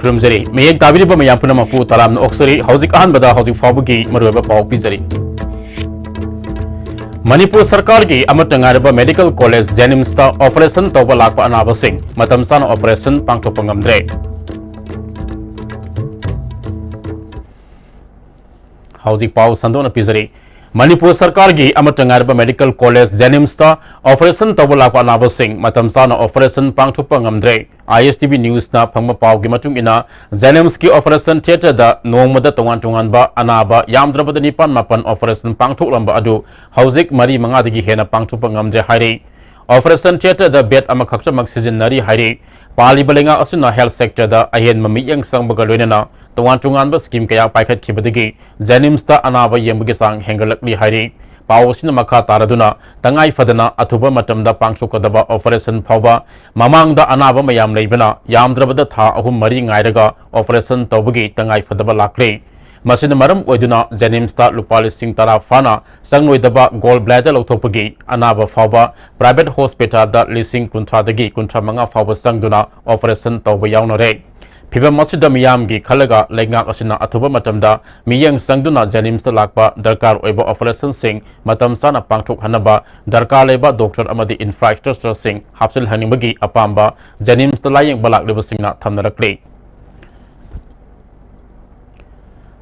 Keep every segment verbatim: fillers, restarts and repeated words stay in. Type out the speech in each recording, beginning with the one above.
ꯈꯨꯔꯨꯝꯖꯔꯤ꯫ ꯃꯤꯠꯌꯦꯡ ꯇꯥꯕꯤꯔꯤꯕ ꯃꯌꯥꯝ ꯄꯨꯝꯅꯃꯛꯄꯨ ꯇꯔꯥꯝꯅ ꯑꯣꯛꯆꯔꯤ꯫ ꯍꯧꯖꯤꯛ ꯑꯍꯥꯟꯕꯗ ꯍꯧꯖꯤꯛ ꯐꯥꯎꯕꯒꯤ ꯃꯔꯨꯑꯣꯏꯕ ꯄꯥꯎ ꯄꯤꯖꯔꯤ꯫ ꯃꯅꯤꯄꯨꯔ ꯁꯔꯀꯥꯔꯒꯤ ꯑꯃꯠꯇ ꯉꯥꯏꯔꯕ ꯃꯦꯗꯤꯀꯦꯜ ꯀꯣꯂꯦꯖ ꯖꯦꯅꯤꯝꯁꯇ ꯑꯣꯄꯔꯦꯁꯟ ꯇꯧꯕ ꯂꯥꯛꯄ ꯑꯅꯥꯕꯁꯤꯡ ꯃꯇꯝ ꯆꯥꯅ ꯑꯣꯄꯔꯦꯁꯟ ꯄꯥꯡꯊꯣꯛꯄ ꯉꯝꯗ꯭ꯔꯦ꯫ ꯍꯧꯖꯤꯛ ꯄꯥꯎ ꯁꯟꯗꯣꯛꯅ ꯄꯤꯖꯔꯤ꯫ ꯃꯅꯤꯄꯨꯔ ꯁꯔꯀꯥꯔꯒꯤ ꯑꯃꯠꯇ ꯉꯥꯏꯔꯕ ꯃꯦꯗꯤꯀꯦꯜ ꯀꯣꯂꯦꯖ ꯖꯦꯅꯤꯝꯁꯇ ꯑꯣꯄꯔꯦꯁꯟ ꯇꯧꯕ ꯂꯥꯛꯄ ꯑꯅꯥꯕꯁꯤꯡ ꯃꯇꯝ ꯆꯥꯅ ꯑꯣꯄꯔꯦꯁꯟ ꯄꯥꯡꯊꯣꯛꯄ ꯉꯝꯗ꯭ꯔꯦ꯫ ꯑꯥꯏ ꯑꯦꯁ ꯇꯤ ꯚꯤ ꯅ꯭ꯌꯨꯁꯅ ꯐꯪꯕ ꯄꯥꯎꯒꯤ ꯃꯇꯨꯡ ꯏꯟꯅ, ꯖꯦꯅꯤꯝꯁꯀꯤ ꯑꯣꯄꯔꯦꯁꯟ ꯊꯤꯌꯦꯇꯔꯗ ꯅꯣꯡꯃꯗ ꯇꯣꯉꯥꯟ ꯇꯣꯉꯥꯟꯕ ꯑꯅꯥꯕ ꯌꯥꯝꯗ꯭ꯔꯕꯗ ꯅꯤꯄꯥꯟ ꯃꯥꯄꯟ ꯑꯣꯄꯔꯦꯁꯟ ꯄꯥꯡꯊꯣꯛꯂꯝꯕ ꯑꯗꯨ ꯍꯧꯖꯤꯛ ꯃꯔꯤ ꯃꯉꯥꯗꯒꯤ ꯍꯦꯟꯅ ꯄꯥꯡꯊꯣꯛꯄ ꯉꯝꯗ꯭ꯔꯦ ꯍꯥꯏꯔꯤ꯫ ꯑꯣꯄꯔꯦꯁꯟ ꯊꯤꯌꯦꯇꯔꯗ ꯕꯦꯗ ꯑꯃꯈꯛꯇꯃꯛ ꯁꯤꯖꯤꯟꯅꯔꯤ ꯍꯥꯏꯔꯤ꯫ ꯄꯥꯜꯂꯤꯕ ꯂꯩꯉꯥꯛ ꯑꯁꯤꯅ ꯍꯦꯜꯊ ꯁꯦꯛꯇꯔꯗ ꯑꯍꯦꯟꯕ ꯃꯤꯠꯌꯦꯡ ꯆꯪꯕꯒ ꯂꯣꯏꯅꯅ ꯇꯣꯉꯥꯟ ꯇꯣꯉꯥꯟꯕ ꯁ꯭ꯀꯤꯝ ꯀꯌꯥ ꯄꯥꯏꯈꯠꯈꯤꯕꯗꯒꯤ ꯖꯦꯅꯤꯝꯁꯇ ꯑꯅꯥꯕ ꯌꯦꯡꯕꯒꯤ ꯆꯥꯡ ꯍꯦꯟꯒꯠꯂꯛꯂꯤ ꯍꯥꯏꯔꯤ꯫ ꯄꯥꯎ ꯑꯁꯤꯅ ꯃꯈꯥ ꯇꯥꯔꯗꯨꯅ, ꯇꯉꯥꯏ ꯐꯗꯅ ꯑꯊꯨꯕ ꯃꯇꯝꯗ ꯄꯥꯡꯊꯣꯛꯀꯗꯕ ꯑꯣꯄꯔꯦꯁꯟ ꯐꯥꯎꯕ ꯃꯃꯥꯡꯗ ꯑꯅꯥꯕ ꯃꯌꯥꯝ ꯂꯩꯕꯅ ꯌꯥꯝꯗ꯭ꯔꯕꯗ ꯊꯥ ꯑꯍꯨꯝ ꯃꯔꯤ ꯉꯥꯏꯔꯒ ꯑꯣꯄꯔꯦꯁꯟ ꯇꯧꯕꯒꯤ ꯇꯉꯥꯏ ꯐꯗꯕ ꯂꯥꯛꯂꯦ꯫ ꯃꯁꯤꯅ ꯃꯔꯝ ꯑꯣꯏꯗꯨꯅ ꯖꯦꯅꯤꯝꯁꯇ ꯂꯨꯄꯥ ꯂꯤꯁꯤꯡ ꯇꯔꯥ ꯐꯥꯅ ꯆꯪꯂꯣꯏꯗꯕ ꯒꯣꯜ ꯕ꯭ꯂꯦꯗꯔ ꯂꯧꯊꯣꯛꯄꯒꯤ ꯑꯅꯥꯕ ꯐꯥꯎꯕ ꯄ꯭ꯔꯥꯏꯚꯦꯠ ꯍꯣꯁꯄꯤꯇꯥꯜꯗ ꯂꯤꯁꯤꯡ ꯀꯨꯟꯊ꯭ꯔꯥꯗꯒꯤ ꯀꯨꯟꯊ꯭ꯔꯥ ꯃꯉꯥ ꯐꯥꯎꯕ ꯆꯪꯗꯨꯅ ꯑꯣꯄꯔꯦꯁꯟ ꯇꯧꯕ ꯌꯥꯎꯅꯔꯦ꯫ ꯐꯤꯚꯝ ꯑꯁꯤꯗ ꯃꯤꯌꯥꯝꯒꯤ ꯈꯜꯂꯒ ꯂꯩꯉꯥꯛ ꯑꯁꯤꯅ ꯑꯊꯨꯕ ꯃꯇꯝꯗ ꯃꯤꯠꯌꯦꯡ ꯆꯪꯗꯨꯅ ꯖꯦꯅꯤꯝꯁꯇ ꯂꯥꯛꯄ ꯗꯔꯀꯥꯔ ꯑꯣꯏꯕ ꯑꯣꯄꯔꯦꯁꯟꯁꯤꯡ ꯃꯇꯝ ꯆꯥꯅ ꯄꯥꯡꯊꯣꯛꯍꯟꯅꯕ ꯗꯔꯀꯥꯔ ꯂꯩꯕ ꯗꯣꯛꯇꯔ ꯑꯃꯗꯤ ꯏꯟꯐ꯭ꯔꯥꯁ꯭ꯇ꯭ꯔꯛꯆꯔꯁꯤꯡ ꯍꯥꯞꯆꯤꯜꯍꯟꯅꯤꯡꯕꯒꯤ ꯑꯄꯥꯝꯕ ꯖꯦꯅꯤꯝꯁꯇ ꯂꯥꯌꯦꯡꯕ ꯂꯥꯛꯂꯤꯕꯁꯤꯡꯅ ꯊꯝꯅꯔꯛꯂꯤ꯫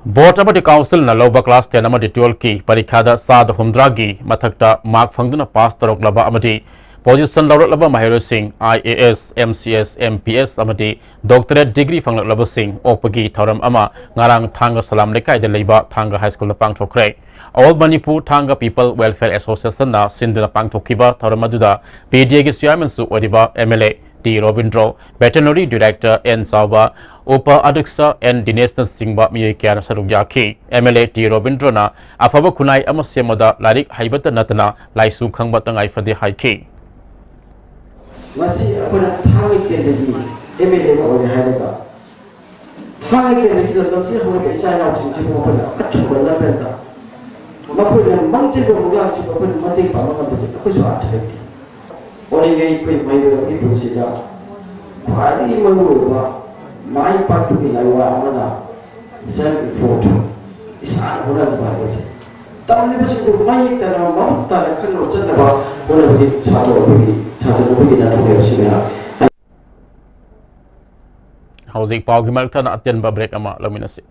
ꯕꯣꯔꯗ ꯑꯃꯗꯤ ꯀꯥꯎꯟꯁꯤꯜꯅ ꯂꯧꯕ ꯀ꯭ꯂꯥꯁ ꯇꯦꯟ ꯑꯃꯗꯤ ꯇꯨꯋꯦꯜꯐꯀꯤ ꯄꯔꯤꯈꯥꯗ ꯆꯥꯗ ꯍꯨꯝꯗ꯭ꯔꯥꯒꯤ ꯃꯊꯛꯇ ꯃꯥꯔꯛ ꯐꯪꯗꯨꯅ ꯄꯥꯁ ꯇꯧꯔꯛꯂꯕ ꯑꯃꯗꯤ position ꯂꯧꯔꯛꯂꯕ ꯃꯍꯩꯔꯣꯏꯁꯤꯡ I A S, M C S, M P S ꯑꯃꯗꯤ ꯗꯣꯛꯇꯔꯦꯠ ꯗꯤꯒ꯭ꯔꯤ ꯐꯪꯂꯛꯂꯕꯁꯤꯡ ꯑꯣꯛꯄꯒꯤ ꯊꯧꯔꯝ ꯑꯃ ꯉꯔꯥꯡ ꯊꯥꯡꯒ ꯁꯂꯥꯝ ꯂꯩꯀꯥꯏꯗ ꯂꯩꯕ ꯊꯥꯡꯒ ꯍꯥꯏ ꯁ꯭ꯀꯨꯜꯗ ꯄꯥꯡꯊꯣꯛꯈ꯭ꯔꯦ꯫ ꯑꯣꯜ ꯃꯅꯤꯄꯨꯔ ꯊꯥꯡꯒ ꯄꯤꯄꯜ ꯋꯦꯜꯐꯤꯌꯔ ꯑꯦꯁꯣꯁꯤꯌꯦꯁꯟꯅ ꯁꯤꯟꯗꯨꯅ ꯄꯥꯡꯊꯣꯛꯈꯤꯕ ꯊꯧꯔꯝ ꯑꯗꯨꯗ ꯄꯤ ꯗꯤ ꯑꯦꯒꯤ ꯆꯤꯌꯥꯔꯃꯦꯟꯁꯨ ꯑꯣꯏꯔꯤꯕ M L A T Robindro, veterinary director N Chaoba, ꯎꯄ ꯑꯗ꯭ꯌꯛꯁ ꯑꯦꯟ ꯗꯤꯅꯦꯁꯅꯆꯤꯡꯕ ꯃꯤꯑꯣꯏ ꯀꯌꯥꯅ ꯁꯔꯨꯛ ꯌꯥꯈꯤ꯫ ꯑꯦꯝ ꯑꯦꯜ ꯑꯦ ꯇꯤ ꯔꯣꯕꯤꯟꯗ꯭ꯔꯣꯅ ꯑꯐꯕ ꯈꯨꯟꯅꯥꯏ ꯑꯃ ꯁꯦꯝꯕꯗ ꯂꯥꯏꯔꯤꯛ ꯍꯩꯕꯇ ꯅꯠꯇꯅ ꯂꯥꯏꯁꯨ ꯈꯪꯕ ꯇꯉꯥꯏ ꯐꯗꯦ ꯍꯥꯏꯈꯤ꯫ ꯉꯁꯤ ꯑꯩꯈꯣꯏꯅ ꯊꯥꯡꯒ ꯀꯦꯟꯗ꯭ꯔꯒꯤ ꯑꯦꯝ ꯑꯦꯜ ꯑꯦ ꯑꯃ ꯑꯣꯏꯔꯦ ꯍꯥꯏꯔꯒ, ꯊꯥꯡꯒ ꯀꯦꯟꯗ꯭ꯔꯒꯤ ꯂꯝꯗꯝꯁꯤꯗ ꯍꯧꯔꯤꯕ ꯏꯆꯥ ꯏꯅꯥꯎꯁꯤꯡꯁꯤꯕꯨ ꯑꯩꯈꯣꯏꯅ ꯑꯆꯨꯝꯕ ꯂꯝꯕꯦꯜꯗ ꯃꯈꯣꯏꯅ ꯃꯥꯡꯖꯤꯟꯕ ꯃꯨꯛꯂꯥꯟꯁꯤꯕꯨ ꯑꯩꯈꯣꯏꯅ ꯃꯇꯦꯡ ꯄꯥꯡꯕ ꯉꯝꯕꯗꯤ ꯑꯩꯈꯣꯏꯁꯨ ꯑꯥꯔꯊ ꯂꯩꯇꯦ꯫ ꯑꯣꯏꯔꯤꯉꯩ ꯑꯩꯈꯣꯏ ꯃꯍꯩꯔꯣꯏ ꯑꯩꯈꯣꯏꯒꯤ ꯄꯨꯟꯁꯤꯗ ꯈ꯭ꯋꯥꯏꯗꯒꯤ ꯃꯔꯨꯑꯣꯏꯕ ꯃꯥꯏ ꯄꯥꯛꯄꯒꯤ ꯂꯥꯏꯋꯥ ꯑꯃꯅ self effort, ꯏꯁꯥꯅ ꯍꯣꯠꯅꯖꯕ ꯍꯥꯏꯕꯁꯤ꯫ ꯇꯝꯂꯤꯕꯁꯤꯡꯗꯨ ꯃꯌꯦꯛ ꯇꯥꯅ, ꯃꯃꯨꯠ ꯇꯥꯅ ꯈꯪꯅꯕ ꯆꯠꯅꯕ ꯍꯣꯠꯅꯕꯗꯤ ꯁꯥꯇ꯭ꯔ ꯑꯩꯈꯣꯏꯒꯤ, ꯁꯥꯇ꯭ꯔ ꯅꯈꯣꯏꯒꯤ ꯅꯥꯊꯧꯅꯦꯕꯁꯤꯅ꯫ ꯍꯧꯖꯤꯛ ꯄꯥꯎꯒꯤ ꯃꯔꯛꯇꯅ ꯑꯇꯦꯟꯕ break ꯑꯃ ꯂꯧꯃꯤꯟꯅꯁꯤ꯫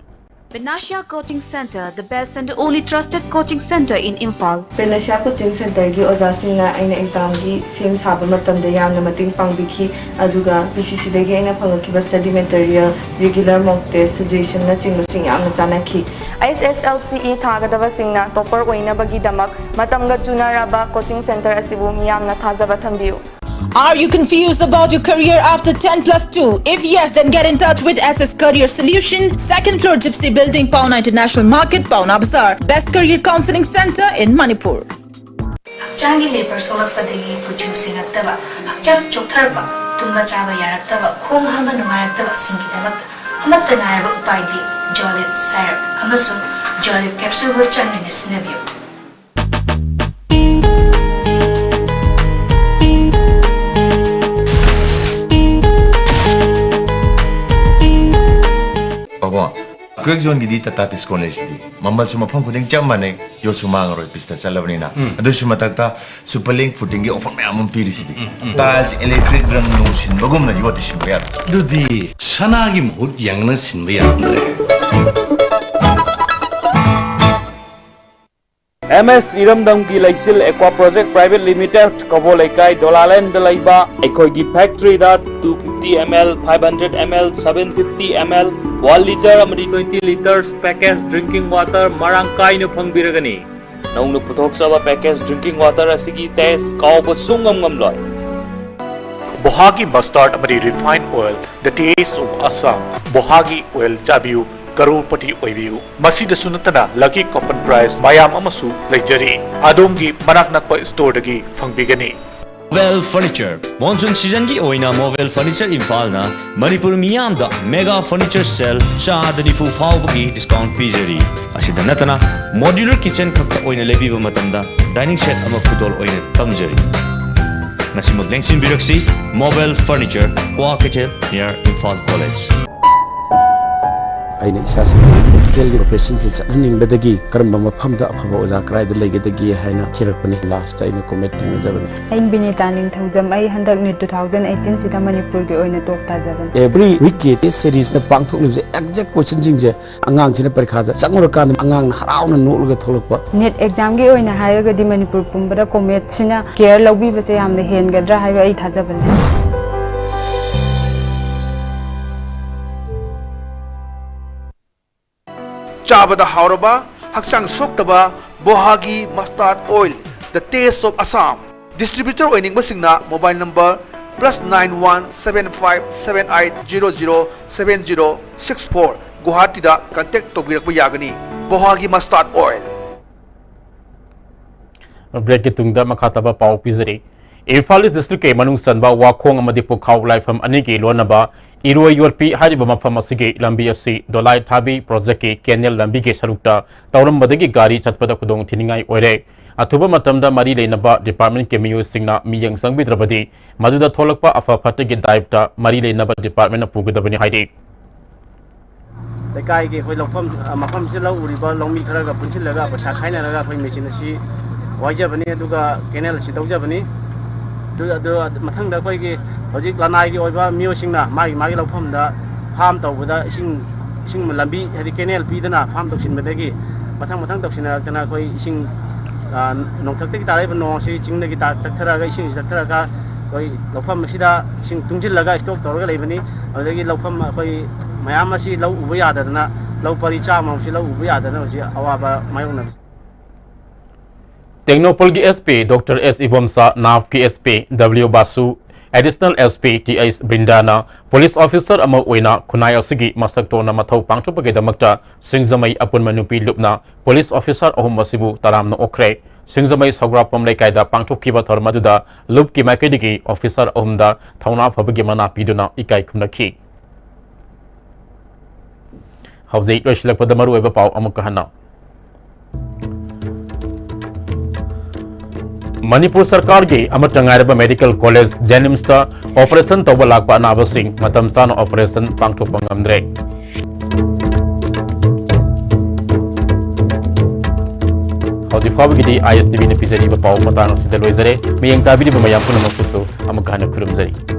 Benasha Coaching Center, the best and only trusted coaching center in Imphal. ꯕꯦꯅꯁꯤꯌꯥ ꯀꯣꯆꯤꯡ ꯁꯦꯟꯇꯔꯒꯤ ꯑꯣꯖꯥꯁꯤꯡꯅ ꯑꯩꯅ ꯑꯦꯛꯖꯥꯝꯒꯤ ꯁꯦꯝ ꯁꯥꯕ ꯃꯇꯝꯗ ꯌꯥꯝꯅ ꯃꯇꯦꯡ ꯄꯥꯡꯕꯤꯈꯤ, ꯑꯗꯨꯒ ꯕꯤ ꯁꯤ ꯁꯤꯗꯒꯤ ꯑꯩꯅ ꯐꯪꯂꯛꯈꯤꯕ ꯁ꯭ꯇꯗꯤ ꯃꯦꯇꯔꯤꯌꯦꯜ, ꯔꯤꯒꯨꯂꯔ ꯃꯣꯛ ꯇꯦꯁ, ꯁꯖꯦꯁꯟꯅꯆꯤꯡꯕꯁꯤꯡ ꯌꯥꯝꯅ ꯆꯥꯟꯅꯈꯤ꯫ ꯑꯩꯁ ꯑꯦꯁ ꯑꯦꯜ ꯁꯤ ꯏ ꯊꯥꯒꯗꯕꯁꯤꯡꯅ ꯇꯣꯞꯄꯔ ꯑꯣꯏꯅꯕꯒꯤꯗꯃꯛ ꯃꯇꯝꯒ ꯆꯨꯅꯔꯕ ꯀꯣꯆꯤꯡ ꯁꯦꯟꯇꯔ ꯑꯁꯤꯕꯨ ꯃꯤꯌꯥꯝꯅ ꯊꯥꯖꯕ ꯊꯝꯕꯤꯌꯨ꯫ Are you confused about your career after ten plus two? If yes, then get in touch with S S Career Solution, second floor Gypsy Building, Paona International Market, Paona Bazaar. Best career counseling center in Manipur. ꯍꯛꯆꯥꯡꯒꯤ labour ꯁꯣꯛꯂꯛꯄꯗꯒꯤ ꯀꯨꯆꯨ ꯁꯦꯡꯉꯛꯇꯕ, ꯍꯛꯆꯥꯡ ꯆꯣꯛꯊꯔꯛꯄ, ꯇꯨꯝꯕ ꯆꯥꯕ ꯌꯥꯔꯛꯇꯕ, ꯈꯣꯡ ꯍꯥꯝꯕ ꯅꯨꯡꯉꯥꯏꯔꯛꯇꯕꯁꯤꯡꯒꯤꯗꯃꯛꯇ ꯑꯃꯠꯇ ꯉꯥꯏꯔꯕ ꯎꯄꯥꯏꯗꯤ ꯖꯣꯂꯤꯞ ꯁꯥꯏꯔꯞ ꯑꯃꯁꯨꯡ ꯖꯣꯂꯤꯞ ꯀꯦꯞꯁꯨꯜꯕꯨ ꯆꯥꯡ ꯅꯥꯏꯅ ꯁꯤꯖꯤꯟꯅꯕꯤꯌꯨ꯫ ꯄꯥꯕꯣ, ꯀ꯭ꯋꯦꯛ ꯖꯣꯟꯒꯤꯗꯤ ꯇꯥꯇꯥ ꯇꯤꯁꯀꯣꯟ ꯂꯩꯁꯤꯗꯤ꯫ ꯃꯃꯜꯁꯨ ꯃꯐꯝ ꯈꯨꯗꯤꯡ ꯆꯞ ꯃꯥꯟꯅꯩ, ꯌꯣꯠꯁꯨ ꯃꯥꯡꯉꯔꯣꯏ ꯄꯤꯁꯇ ꯆꯠꯂꯕꯅꯤꯅ꯫ ꯑꯗꯨꯁꯨ ꯃꯊꯛꯇ ꯁꯨꯄꯔ ꯂꯤꯡ ꯐꯨꯇꯤꯡꯒꯤ ꯑꯣꯐꯔ ꯃꯌꯥꯝ ꯑꯃ ꯄꯤꯔꯤꯁꯤꯗꯤ꯫ ꯇꯥꯏꯜꯁ ꯏꯂꯦꯛꯇ꯭ꯔꯤꯛ ꯔꯪ ꯅꯨꯡ ꯁꯤꯟꯕꯒꯨꯝꯅ ꯌꯣꯠꯇꯤ ꯁꯤꯟꯕ ꯌꯥꯔꯣꯏ꯫ ꯑꯗꯨꯗꯤ ꯁꯅꯥꯒꯤ ꯃꯍꯨꯠ ꯌꯦꯡꯅ ꯁꯤꯟꯕ ꯌꯥꯔꯝꯗ꯭ꯔꯦ꯫ ꯑꯦꯝ ꯑꯦꯁ ꯏꯔꯝꯗꯝꯒꯤ ꯂꯩꯆꯤꯜ ꯑꯦꯀ꯭ꯋꯥ ꯄ꯭ꯔꯣꯖꯦꯛ ꯄ꯭ꯔꯥꯏꯚꯦꯠ ꯂꯤꯃꯤꯇꯦꯗ, ꯀꯕꯣ ꯂꯩꯀꯥꯏ, ꯗꯣꯂꯥꯂꯦꯟꯗ ꯂꯩꯕ ꯑꯩꯈꯣꯏꯒꯤ ꯐꯦꯛꯇ꯭ꯔꯤꯗ two fifty ml, five hundred ml, seven fifty ml, one litre ꯑꯃꯗꯤ twenty litres package drinking water ꯃꯔꯥꯡ ꯀꯥꯏꯅ ꯐꯪꯕꯤꯔꯒꯅꯤ꯫ ꯅꯧꯅ ꯄꯨꯊꯣꯛꯆꯕ package drinking water ꯑꯁꯤꯒꯤ taste ꯀꯥꯎꯕ ꯁꯨꯡꯉꯝ ꯉꯝꯂꯣꯏ꯫ ꯕꯣꯍꯥꯒꯤ mustard ꯑꯃꯗꯤ refined oil, the taste of Assam꯫ ꯕꯣꯍꯥꯒꯤ oil ꯆꯥꯕꯤꯌꯨ, ꯀꯔꯣꯔꯄꯇꯤ ꯑꯣꯏꯕꯤꯌꯨ꯫ ꯃꯁꯤꯗꯁꯨ ꯅꯠꯇꯅ lucky coupon prize ꯃꯌꯥꯝ ꯑꯃꯁꯨ ꯂꯩꯖꯔꯤ꯫ ꯑꯗꯣꯝꯒꯤ ꯃꯅꯥꯛ ꯅꯛꯄ storeꯗꯒꯤ ꯐꯪꯕꯤꯒꯅꯤ꯫ Movel Furniture, monsoon seasonꯒꯤ ꯑꯣꯏꯅ Movel Furniture ꯏꯝꯐꯥꯜꯅ ꯃꯅꯤꯄꯨꯔ ꯃꯤꯌꯥꯝꯗ mega furniture sale ꯆꯥꯗ ꯅꯤꯐꯨ ꯐꯥꯎꯕꯒꯤ discount ꯄꯤꯖꯔꯤ꯫ ꯑꯁꯤꯗ ꯅꯠꯇꯅ modular kitchen ꯈꯛꯇ ꯑꯣꯏꯅ ꯂꯩꯕꯤꯕ ꯃꯇꯝꯗ dining set ꯑꯃ ꯈꯨꯗꯣꯜ ꯑꯣꯏꯅ ꯇꯝꯖꯔꯤ꯫ ꯉꯁꯤꯃꯛ ꯂꯦꯡꯁꯤꯟꯕꯤꯔꯛꯁꯤ꯫ ꯃꯣꯕꯥꯏꯜ ꯐꯔꯅꯤꯆꯔ, ꯀ꯭ꯋꯥ ꯀꯩꯊꯦꯜ, near ꯏꯝꯐꯥꯜ ꯀꯣꯂꯦꯖ꯫ ꯑꯩꯅ ꯏꯆꯥꯁꯤꯡꯁꯤ ꯃꯦꯗꯤꯀꯦꯜꯒꯤ ꯄ꯭ꯔꯣꯐꯦꯁꯟꯁꯤ ꯆꯠꯍꯟꯅꯤꯡꯕꯗꯒꯤ ꯀꯔꯝꯕ ꯃꯐꯝꯗ ꯑꯐꯕ ꯑꯣꯖꯥ ꯀꯗꯥꯏꯗ ꯂꯩꯒꯗꯒꯦ ꯍꯥꯏꯅ ꯊꯤꯔꯛꯄꯅꯤ꯫ ꯂꯥꯁꯇ ꯑꯩꯅ ꯀꯣꯃꯦꯠ ꯊꯦꯡꯅꯖꯕꯅꯤ꯫ ꯑꯩ ꯕꯤꯅꯤꯇꯥ ꯅꯤꯡꯊꯧꯖꯝ꯫ ꯑꯩ ꯍꯟꯗꯛ ꯅꯤꯠ ꯇꯨ ꯊꯥꯎꯖꯟ ꯑꯩꯠꯇꯤꯟꯁꯤꯗ ꯃꯅꯤꯄꯨꯔꯒꯤ ꯑꯣꯏꯅ ꯇꯣꯞ ꯇꯥꯖꯕꯅꯤ꯫ ꯑꯦꯕ꯭ꯔꯤ ꯋꯤꯛꯀꯤ ꯇꯦꯁ ꯁꯦꯔꯤꯁꯅ ꯄꯥꯡꯊꯣꯛꯂꯤꯕꯁꯦ ꯑꯦꯛꯖꯦꯛ ꯀꯣꯏꯁꯟꯁꯤꯡꯁꯦ ꯑꯉꯥꯡꯁꯤꯅ ꯄꯔꯤꯈꯥꯗ ꯆꯪꯉꯨꯔꯀꯥꯟꯗ ꯑꯉꯥꯡꯅ ꯍꯔꯥꯎꯅ ꯅꯣꯛꯂꯒ ꯊꯣꯛꯂꯛꯄ꯫ ꯅꯤꯠ ꯑꯦꯛꯖꯥꯝꯒꯤ ꯑꯣꯏꯅ ꯍꯥꯏꯔꯒꯗꯤ ꯃꯅꯤꯄꯨꯔ ꯄꯨꯝꯕꯗ ꯀꯣꯃꯦꯠꯁꯤꯅ ꯀꯦꯌꯔ ꯂꯧꯕꯤꯕꯁꯦ ꯌꯥꯝꯅ ꯍꯦꯟꯒꯗ꯭ꯔꯥ ꯍꯥꯏꯕ ꯑꯩ ꯊꯥꯖꯕ ꯂꯩ꯫ ꯆꯥꯕꯗ ꯍꯥꯎꯔꯕ, ꯍꯛꯆꯥꯡ ꯁꯣꯛꯇꯕ ꯕꯣꯍꯥꯒꯤ mustard oil, the taste of Assam꯫ Distributor ꯑꯣꯏꯅꯤꯡꯕꯁꯤꯡꯅ mobile number plus nine one seven five seven eight zero zero seven zero six four, ꯒꯨꯋꯥꯍꯥꯇꯤꯗ contact ꯇꯧꯕꯤꯔꯛꯄ ꯌꯥꯒꯅꯤ꯫ ꯕꯣꯍꯥꯒꯤ mustard oil꯫ ꯕ꯭ꯔꯦꯛꯀꯤ ꯇꯨꯡꯗ ꯃꯈꯥ ꯇꯥꯕ ꯄꯥꯎ ꯄꯤꯖꯔꯤ꯫ ꯏꯝꯐꯥꯜ ꯏꯁ ꯗꯤꯁꯇ꯭ꯔꯤꯛꯀꯤ ꯃꯅꯨꯡ ꯆꯟꯕ ꯋꯥꯈꯣꯡ ꯑꯃꯗꯤ ꯄꯨꯈꯥꯎ ꯂꯥꯏꯐꯝ ꯑꯅꯤꯒꯤ ꯂꯣꯟꯅꯕ ꯏꯔꯣꯏ ꯌꯣꯠꯄꯤ ꯍꯥꯏꯔꯤꯕ ꯃꯐꯝ ꯑꯁꯤꯒꯤ ꯂꯝꯕꯤ ꯑꯁꯤ ꯗꯣꯂꯥꯏ ꯊꯥꯕꯤ ꯄ꯭ꯔꯣꯖꯦꯛꯀꯤ ꯀꯦꯅꯦꯜ ꯂꯝꯕꯤꯒꯤ ꯁꯔꯨꯛꯇ ꯇꯧꯔꯝꯕꯗꯒꯤ ꯒꯥꯔꯤ ꯆꯠꯄꯗ ꯈꯨꯗꯣꯡ ꯊꯤꯅꯤꯡꯉꯥꯏ ꯑꯣꯏꯔꯦ꯫ ꯑꯊꯨꯕ ꯃꯇꯝꯗ ꯃꯔꯤ ꯂꯩꯅꯕ ꯗꯤꯄꯥꯔꯠꯃꯦꯟꯠꯀꯤ ꯃꯤꯑꯣꯏꯁꯤꯡꯅ ꯃꯤꯠꯌꯦꯡ ꯆꯪꯕꯤꯗ꯭ꯔꯕꯗꯤ ꯃꯗꯨꯗ ꯊꯣꯛꯂꯛꯄ ꯑꯐ ꯐꯠꯇꯒꯤ ꯗꯥꯏꯔꯦꯛꯇ ꯃꯔꯤ ꯂꯩꯅꯕ ꯗꯤꯄꯥꯔꯠꯃꯦꯟꯠꯅ ꯄꯨꯒꯗꯕꯅꯤ ꯍꯥꯏꯔꯤ꯫ ꯂꯩꯀꯥꯏꯒꯤ ꯑꯩꯈꯣꯏ ꯂꯧꯐꯝ, ꯑ, ꯃꯐꯝꯁꯤꯗ ꯂꯧ ꯎꯔꯤꯕ ꯂꯧꯃꯤ ꯈꯔꯒ ꯄꯨꯟꯁꯤꯜꯂꯒ ꯄꯩꯁꯥ ꯈꯥꯏꯅꯔꯒ ꯑꯩꯈꯣꯏ ꯃꯦꯆꯤꯟ ꯑꯁꯤ ꯋꯥꯏꯖꯕꯅꯤ, ꯑꯗꯨꯒ ꯀꯦꯅꯦꯜ ꯑꯁꯤ ꯇꯧꯖꯕꯅꯤ꯫ ꯑꯗꯨ, ꯑꯗꯨ ꯃꯊꯪꯗ ꯑꯩꯈꯣꯏꯒꯤ ꯍꯧꯖꯤꯛ ꯂꯅꯥꯏꯒꯤ ꯑꯣꯏꯕ ꯃꯤꯑꯣꯏꯁꯤꯡꯅ ꯃꯥꯒꯤ ꯃꯥꯒꯤ ꯂꯧꯐꯝꯗ ꯐꯥꯝ ꯇꯧꯕꯗ ꯏꯁꯤꯡ, ꯏꯁꯤꯡ ꯂꯝꯕꯤ, ꯍꯥꯏꯗꯤ ꯀꯦꯅꯦꯜ ꯄꯤꯗꯅ ꯐꯥꯝ ꯇꯧꯁꯤꯟꯕꯗꯒꯤ ꯃꯊꯪ ꯃꯊꯪ ꯇꯧꯁꯤꯟꯅꯔꯛꯇꯅ ꯑꯩꯈꯣꯏ ꯏꯁꯤꯡ, ꯑ, ꯅꯣꯡꯊꯛꯇꯒꯤ ꯇꯥꯔꯛꯏꯕ ꯅꯣꯡ ꯑꯁꯤ ꯆꯤꯡꯗꯒꯤ ꯇꯥ-, ꯇꯛꯊꯔꯛꯑꯒ ꯏꯁꯤꯡꯁꯤ ꯇꯛꯊꯔꯒ ꯑꯩꯈꯣꯏ ꯂꯧꯐꯝ ꯑꯁꯤꯗ ꯏꯁꯤꯡ ꯇꯨꯡꯁꯤꯜꯂꯒ ꯏꯁꯇꯣꯛ ꯇꯧꯔꯒ ꯂꯩꯕꯅꯤ꯫ ꯑꯗꯨꯗꯒꯤ ꯂꯧꯐꯝ ꯑꯩꯈꯣꯏ ꯃꯌꯥꯝ ꯑꯁꯤ ꯂꯧ ꯎꯕ ꯌꯥꯗꯗꯅ, ꯂꯧ ꯄꯔꯤ ꯆꯥꯝꯃ ꯑꯃꯁꯤ ꯂꯧ ꯎꯕ ꯌꯥꯗꯗꯅ ꯍꯧꯖꯤꯛ ꯑꯋꯥꯕ ꯃꯥꯌꯣꯛꯅꯔꯤ꯫ ꯇꯦꯡꯅꯧꯄꯜꯒꯤ S P doctor S Ibomcha, ꯅꯥꯞꯀꯤ S P W Basu, additional S P T H ꯕ꯭ꯔꯤꯟꯗꯥꯅ ꯄꯨꯂꯤꯁ ꯑꯣꯐꯤꯁꯥꯔ ꯑꯃ ꯑꯣꯏꯅ ꯈꯨꯟꯅꯥꯏ ꯑꯁꯤꯒꯤ ꯃꯁꯛ ꯊꯣꯟꯅ ꯃꯊꯧ ꯄꯥꯡꯊꯣꯛꯄꯒꯤꯗꯃꯛꯇ ꯁꯤꯡꯖꯃꯩ ꯑꯄꯨꯟꯕ ꯅꯨꯄꯤ ꯂꯨꯞꯅ ꯄꯨꯂꯤꯁ ꯑꯣꯐꯤꯁꯥꯔ ꯑꯍꯨꯝ ꯑꯁꯤꯕꯨ ꯇꯔꯥꯝꯅ ꯑꯣꯛꯈ꯭ꯔꯦ꯫ ꯁꯤꯡꯖꯃꯩ ꯁꯧꯒ꯭ꯔꯥꯛꯄꯝ ꯂꯩꯀꯥꯏꯗ ꯄꯥꯡꯊꯣꯛꯈꯤꯕ ꯊꯧꯔꯝ ꯑꯗꯨꯗ ꯂꯨꯞꯀꯤ ꯃꯥꯏꯀꯩꯗꯒꯤ ꯑꯣꯐꯤꯁꯥꯔ ꯑꯍꯨꯝꯗ ꯊꯧꯅꯥ ꯐꯕꯒꯤ ꯃꯅꯥ ꯄꯤꯗꯨꯅ ꯏꯀꯥꯏ ꯈꯨꯝꯅꯈꯤ꯫ ꯍꯧꯖꯤꯛ ꯂꯣꯏꯁꯤꯜꯂꯛꯄꯗ ꯃꯔꯨꯑꯣꯏꯕ ꯄꯥꯎ ꯑꯃꯨꯛꯀ ꯍꯟꯅ꯫ ꯃꯅꯤꯄꯨꯔ ꯁꯔꯀꯥꯔꯒꯤ ꯑꯃꯠꯇ ꯉꯥꯏꯔꯕ ꯃꯦꯗꯤꯀꯦꯜ ꯀꯣꯂꯦꯖ ꯖꯦꯅꯤꯝꯁꯇ ꯑꯣꯄꯔꯦꯁꯟ ꯇꯧꯕ ꯂꯥꯛꯄ ꯑꯅꯥꯕꯁꯤꯡ ꯃꯇꯝ ꯆꯥꯅ ꯑꯣꯄꯔꯦꯁꯟ ꯄꯥꯡꯊꯣꯛꯄ ꯉꯝꯗ꯭ꯔꯦ꯫ ꯍꯧꯖꯤꯛ ꯐꯥꯎꯕꯒꯤꯗꯤ ꯑꯥꯏ ꯑꯦꯁ ꯇꯤ ꯚꯤꯅ ꯄꯤꯖꯔꯤꯕ ꯄꯥꯎ ꯃꯇꯥꯡ ꯑꯁꯤꯗ ꯂꯣꯏꯖꯔꯦ꯫ ꯃꯤꯠꯌꯦꯡ ꯇꯥꯕꯤꯔꯤꯕ ꯃꯌꯥꯝ ꯄꯨꯝꯅꯃꯛꯄꯨꯁꯨ ꯑꯃꯨꯛ ꯍꯟꯅ ꯈꯨꯔꯨꯝꯖꯔꯤ꯫